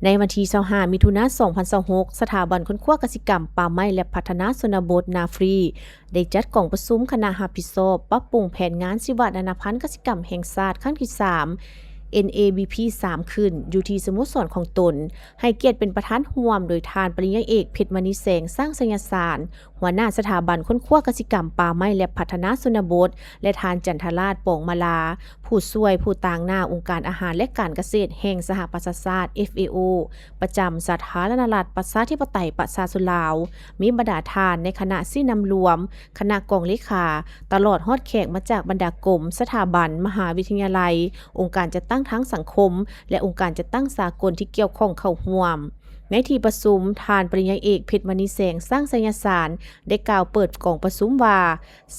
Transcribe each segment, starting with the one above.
ໃນວັນທີຊາວຫ້າ ມິຖຸນາ ສອງພັນຊາວຫົກ, ສະຖາບັນຄົ້ນຄວ້າກະສິກຳ, ປ່າໄມ້ ແລະ ພັດທະນາຊົນນະບົດ ນາຟຣີ ໄດ້ຈັດກອງປະຊຸມຄະນະຮັບຜິດຊອບປັບປຸງແຜນງານຊີວະນານາພັນກະສິກຳແຫ່ງຊາດ ຄັ້ງທີສາມ ເອັນເອບີພີ ສາມ ຂຶ້ນ ຢູ່ທີ່ສະໂມສອນຂອງຕົນ, ໃຫ້ກຽດເປັນປະທານຮ່ວມໂດຍທ່ານປະລິນຍາເອກ ເພັດມະນີແສງ ຊ້າງໄຊຍະສານ ຫົວໜ້າສະຖາບັນຄົ້ນຄວ້າກະສິກຳ, ປ່າໄມ້ ແລະ ພັດທະນາຊົນນະບົດ ແລະ ທ່ານ ຈັນທະລາດ ປອງມາລາ ຜູ້ຊ່ວຍຜູ້ຕາງໜ້າອົງການອາຫານ ແລະ ການກະເສດແຫ່ງສະຫະປະຊາຊາດ ເອັຟເອໂອ ປະຈຳສາທາລະນະລັດ ປະຊາທິປະໄຕ ປະຊາຊົນລາວ, ມີບັນດາທ່ານໃນຄະນະຊີ້ນຳລວມ, ຄະນະກອງເລຂາ, ຕະຫຼອດຮອດແຂກມາຈາກບັນດາກົມ, ສະຖາບັນ, ມະຫາວິທະຍາໄລ, ອົງການຈັດຕັ້ງທາງສັງຄົມ ແລະ ອົງການຈັດຕັ້ງສາກົນທີ່ກ່ຽວຂ້ອງເຂົ້າຮ່ວມ. ໃນທີ່ປະຊຸມ, ທ່ານປະລິນຍາເອກ ເພັດມະນີແສງ ຊ້າງໄຊຍະສານ ໄດ້ກ່າວເປີດກອງປະຊຸມວ່າ,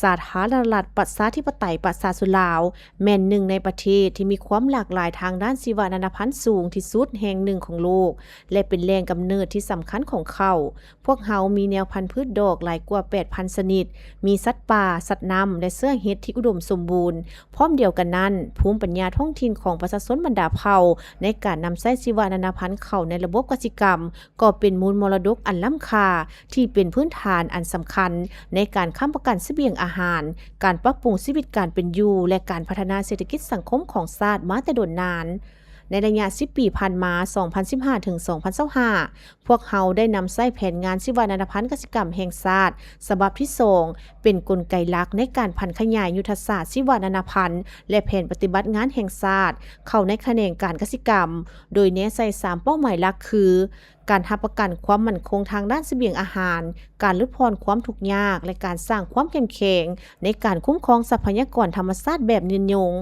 ສາທາລະນະລັດ ປະຊາທິປະໄຕ ປະຊາຊົນລາວ ແມ່ນໜຶ່ງໃນປະເທດທີ່ມີຄວາມຫຼາກຫຼາຍທາງດ້ານຊີວະນານາພັນສູງທີ່ສຸດແຫ່ງໜຶ່ງຂອງໂລກ ແລະ ເປັນແຫຼ່ງກຳເນີດທີ່ສຳຄັນຂອງເຂົ້າ. ພວກເຮົາມີແນວພັນພືດດອກຫຼາຍກວ່າ ແປດພັນ ຊະນິດ, ມີສັດປ່າ, ສັດນ້ຳ ແລະ ເຊື້ອເຫັດທີ່ອຸດົມສົມບູນ. ພ້ອມດຽວກັນນັ້ນ, ພູມປັນຍາທ້ອງຖິ່ນຂອງປະຊາຊົນບັນດາເຜົ່າໃນການນຳໃຊ້ຊີວະນານາພັນເຂົ້າໃນລະບົບກະສິກຳ ກໍເປັນມູນມໍລະດົກອັນລ້ຳຄ່າ ທີ່ເປັນພື້ນຖານອັນສຳຄັນໃນການຄ້ຳປະກັນສະບຽງອາຫານ, ການປັບປຸງຊີວິດການເປັນຢູ່ ແລະ ການພັດທະນາເສດຖະກິດສັງຄົມຂອງຊາດມາແຕ່ດົນນານ. ໃນໄລຍະສິບປີຜ່ານມາ, ສອງພັນສິບຫ້າ ເຖິງ ສອງພັນຊາວຫ້າ, ພວກເຮົາໄດ້ນຳໃຊ້ແຜນງານຊີວະນານາພັນກະສິກຳແຫ່ງຊາດ ສະບັບທີສອງ ເປັນກົນໄກຫຼັກໃນການຜັນຂະຫຍາຍຍຸດທະສາດຊີວະນານາພັນ ແລະ ແຜນປະຕິບັດງານແຫ່ງຊາດ ເຂົ້າໃນຂະແໜງການກະສິກຳ, ໂດຍແນໃສ່ສາມເປົ້າໝາຍຫຼັກຄື ການຮັບປະກັນຄວາມໝັ້ນຄົງທາງດ້ານສະບຽງອາຫານ, ການຫຼຸດຜ່ອນຄວາມທຸກຍາກ ແລະ ການສ້າງຄວາມເຂັ້ມແຂງໃນການຄຸ້ມຄອງຊັບພະຍາກອນທຳມະຊາດແບບຍືນຍົງ.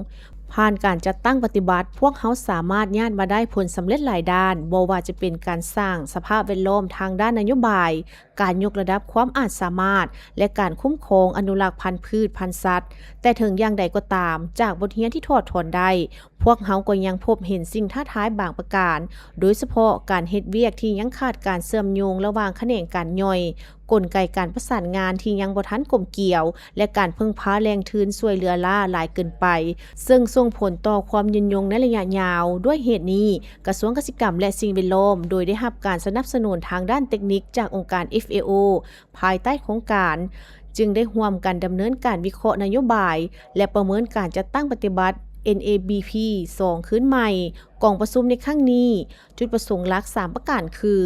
ຜ່ານການຈັດຕັ້ງປະຕິບັດ, ພວກເຮົາສາມາດຍາດມາໄດ້ຜົນສຳເລັດຫຼາຍດ້ານ, ບໍ່ວ່າຈະເປັນການສ້າງສະພາບແວດລ້ອມທາງດ້ານນະໂຍບາຍ, ການຍົກລະດັບຄວາມອາດສາມາດ ແລະ ການຄຸ້ມຄອງອະນຸລັກພັນພືດພັນສັດ. ແຕ່ເຖິງຢ່າງໃດກໍຕາມ, ຈາກບົດຮຽນທີ່ຖອດຖອນໄດ້, ພວກເຮົາກໍຍັງພົບເຫັນສິ່ງທ້າທາຍບາງປະການ, ໂດຍສະເພາະການເຮັດວຽກທີ່ຍັງຂາດການເຊື່ອມໂຍງລະຫວ່າງຂະແໜງການຍ່ອຍ, ກົນໄກການປະສານງານທີ່ຍັງບໍ່ທັນກົມກຽວ ແລະ ການເພິ່ງພາແຫຼ່ງທຶນຊ່ວຍເຫຼືອລ້າຫຼາຍເກີນໄປ, ເຊິ່ງສົ່ງຜົນຕໍ່ຄວາມຍືນຍົງໃນໄລຍະຍາວ. ດ້ວຍເຫດນີ້, ກະຊວງກະສິກຳ ແລະ ສິ່ງແວດລ້ອມ ໂດຍໄດ້ຮັບການສະໜັບສະໜູນທາງດ້ານເຕັກນິກຈາກອົງການ ເອັຟເອໂອ ພາຍໃຕ້ໂຄງການ ຈຶ່ງໄດ້ຮ່ວມກັນດຳເນີນການວິເຄາະນະໂຍບາຍ ແລະ ປະເມີນການຈັດຕັ້ງປະຕິບັດ ເອັນເອບີພີ ສອງ ຄືນໃໝ່. ກອງປະຊຸມໃນຄັ້ງນີ້ ຈຸດປະສົງຫຼັກສາມປະການຄື,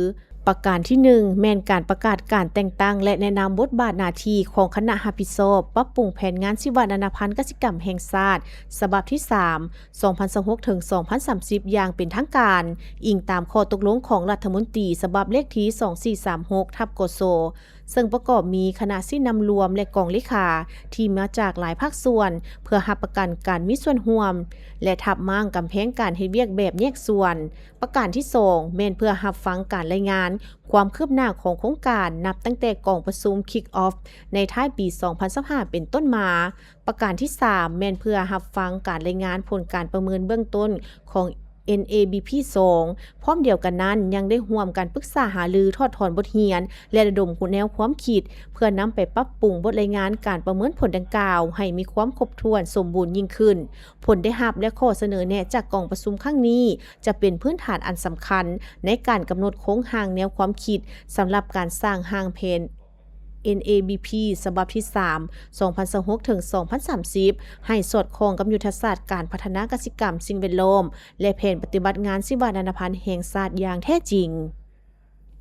ປະການທີໜຶ່ງ ແມ່ນການປະກາດການແຕ່ງຕັ້ງ ແລະ ແນະນຳບົດບາດໜ້າທີ່ຂອງຄະນະຮັບຜິດຊອບປັບປຸງແຜນງານຊີວະນານາພັນກະສິກຳແຫ່ງຊາດ ສະບັບທີສາມ ສອງພັນຊາວຫົກ ເຖິງ ສອງພັນສາມສິບ ຢ່າງເປັນທາງການ, ອີງຕາມຂໍ້ຕົກລົງຂອງລັດຖະມົນຕີ ສະບັບເລກທີ ສອງສີ່ສາມຫົກ ທັບ ກສ ເຊິ່ງປະກອບມີຄະນະຊີ້ນຳລວມ ແລະ ກອງເລຂາທີ່ມາຈາກຫຼາຍພາກສ່ວນ ເພື່ອຮັບປະກັນການມີສ່ວນຮ່ວມ ແລະ ທັບມ້າງກຳແພງການເຮັດວຽກແບບແຍກສ່ວນ. ປະການທີສອງ ແມ່ນເພື່ອຮັບຟັງການລາຍງານຄວາມຄືບໜ້າຂອງໂຄງການ ນັບຕັ້ງແຕ່ກອງປະຊຸມ Kick Off ໃນທ້າຍປີ ສອງພັນຊາວຫ້າ ເປັນຕົ້ນມາ. ປະການທີສາມ ແມ່ນເພື່ອຮັບຟັງການລາຍງານຜົນການປະເມີນເບື້ອງຕົ້ນຂອງ ເອັນເອບີພີ ສອງ. ພ້ອມດຽວກັນນັ້ນ, ຍັງໄດ້ຮ່ວມກັນປຶກສາຫາລື, ຖອດຖອນບົດຮຽນ ແລະ ລະດົມແນວຄວາມຄິດ ເພື່ອນຳໄປປັບປຸງບົດລາຍງານການປະເມີນຜົນດັ່ງກ່າວໃຫ້ມີຄວາມຄົບຖ້ວນສົມບູນຍິ່ງຂຶ້ນ. ຜົນໄດ້ຮັບ ແລະ ຂໍ້ສະເໜີແນະຈາກກອງປະຊຸມຄັ້ງນີ້ ຈະເປັນພື້ນຖານອັນສຳຄັນໃນການກຳນົດໂຄງຮ່າງແນວຄວາມຄິດ ສຳລັບການສ້າງຮ່າງແຜນ ເອັນເອບີພີ ສະບັບທີສາມ ສອງພັນຊາວຫົກ ເຖິງ ສອງພັນສາມສິບ ໃຫ້ສອດຄ່ອງກັບຍຸດທະສາດການພັດທະນາກະສິກຳ, ສິ່ງແວດລ້ອມ ແລະ ແຜນປະຕິບັດງານຊີວະນານາພັນແຫ່ງຊາດຢ່າງແທ້ຈິງ.